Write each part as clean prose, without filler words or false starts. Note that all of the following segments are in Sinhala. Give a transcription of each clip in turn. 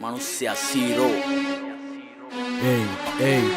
මනුස්සයා සීරෝ. ඒයි ඒයි,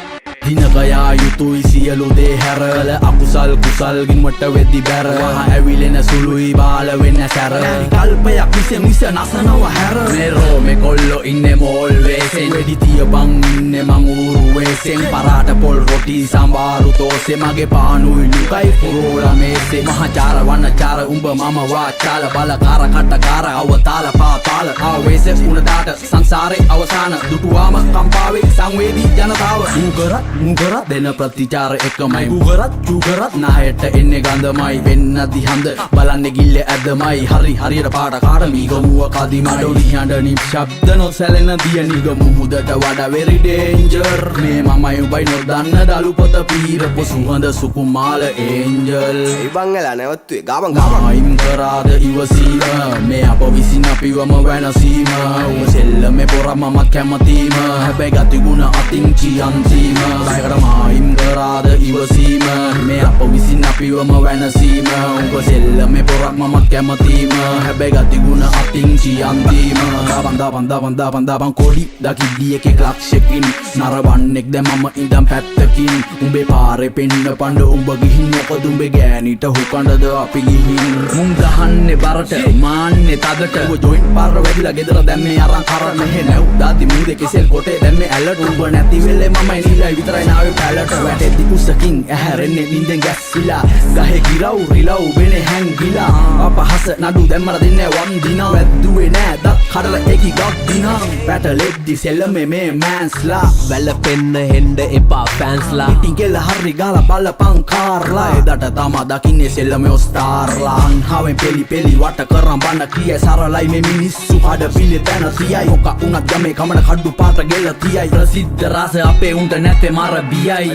දිනක යා යුතුයි සියලු දේ හැරල. අකුසල් කුසල් ගිනුමට වෙද්දි බැර. වහ ඇවිලෙන සුළුයි, බාල වෙන්න සැර. කල්පයක් විස මිස නසනව හැර. මේ රෝමේ කොල්ලෝ ඉන්නේ මෝල් වේසෙන්. වෙඩි තියපන් ඉන්නේ මං ඌරු වේසෙන්. පරාට පොල් රොටි සම්බාරු තෝසෙ. මගේ පානුයි ලුකයි පුරෝලා මේසේ. මහචාර වන්නචාර උඹ මම වාචාල. බලකාර කටකාර අවතාල පාතාල. ආවේශ උනදාට සංසාරේ අවසාන. දුටුවාම කම්පාවේ සංවේදී ජනතාව. මූ කරත් මූ කරත් දෙන ප්‍රතිචාර එකමයි. ගු කරත් චූ කරත් නායට එන්නේ ගඳමයි. වෙන්න දිහඳ බලන්නේ ගිල්ල ඇදමයි. හරි හරියට පාට කාට මීගමුව කදිමයි. ඩොලි හඬ නිශ්ශබ්ද නොසැලෙන දිය නිග. මුහුදට වඩා වෙරි ඩේන්ජර්. මේ මමයි උඹයි නොදන්න දලු පොත පීරපු සුහඳ සුකුමාල ඒන්ජල්. ඒ බං එලා නැවත්තුවේ ගාමන් ගාමන්. මායිම් කරාද ඉවසීම? මේ අප විසින් අපිවම වෙනසීම. උඹ සෙල්ලමේ පොර මමත් කැමතිම. හැබැයි ගතිගුණ අතින් චියන්තීම. බයකට මායිම් කරාද ඉවසීම? මේ අප විසින් අපිවම වෙනසීම. උඹ සෙල්ලමේ පොරක් මමත් කැමතිම. හැබැයි ගතිගුණ අතින් චියන්තීම. දාපන් දාපන් දාපන් දාපන් දාපන්. කොඩි දකිද්දි එකෙක් ලක්ෂකින් නරවන්නෙක්. දැන් මම ඉඳන් පැත්තකින්. උඹේ පාරේ පෙන්න පණ්ඩ උඹ ගිහින්. මොකද උඹේ ගෑනිට හුකණ්ඩද අපි ගිහින්? මුන් ගහන්නේ බරට, මාන්නේ තදට. උඹ ජොයින්ට් පාර වැදිලා ගෙදර දැම්මේ අරන් කර. මෙහෙ නැව් දාදි මූදේ කෙසෙල් කොටේ දැම්මේ ඇලට. උඹ නැති වෙලේ මමයි නිලයි විතරයි නාවේ පැලට. වැටෙද්දි උසකින් ඇහැරෙන්නේ නින්දෙන් ගැස්සිලා. ගහේ ගිරව් රිලව් වෙනේ හැංගිලා. අපහස නඩු දැම්මට දෙන්නේ වන්දිනා. වැද්දුවේ නෑ දත් කඩලා ඒකි ගක් දිනා. පැටලෙද්දි සෙල්ලමේ මේ මෑන්ස්ලා. වැලපෙන්න හෙන්ඩ එපා ෆෑන්ස්ලා. ඉතින් කෙල්ල හරි ගාලා බලපං කාර්ලා. එදට තමා දකින්නේ සෙල්ලමේ ඔස්ටාර්ලා. අන්හාවෙන් පෙලි පෙලි වට කරන් බන්න කියයි. සරලයි මේ මිනිස්සු කඩ පිළි තැන තියයි. මොක උනත් ගමේ කමන කඩු පාට ගෙල්ල තියයි. ප්‍රසිද්ධ රස අපේ උන්ට නැත්තේ මර බියයි.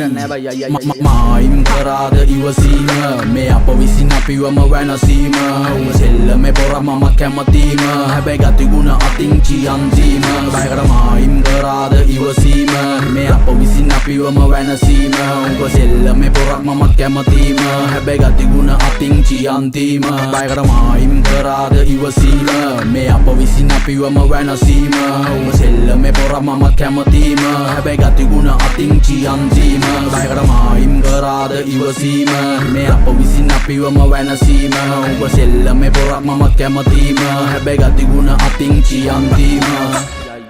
මායිම් කරාද ඉවසීම? මේ අප විසින් අපිවම වෙනසීම. උඹ සෙල්ලමේ පොර මමත් කැමතිම. හැබැයි ගතිගුණ අතින් චියන්තීම. බයකට මායිම් කරාද ඉවසීම? මේ අප විසින් අපිවම වෙනසීම. උඹ සෙල්ලමේ පොරක් මමත් කැමතිම. හැබැයි ගතිගුණ අතින් චියන්තීම. බයකට මායිම් කරාද ඉවසීම? මේ අප විසින් අපිවම වෙනසීම. උඹ සෙල්ලමේ පොර මමත් කැමතිම. හැබැයි ගතිගුණ අතින් චියන්තීම. බයකට මායිම් කරාද ඉවසීම? මේ අප විසින් අපිවම වෙනසීම. උඹ සෙල්ලමේ පොරක් මමත් කැමතිම. හැබැයි ගතිගුණ අතින් චියන්තීම.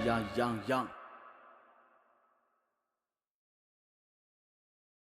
යා යා යා.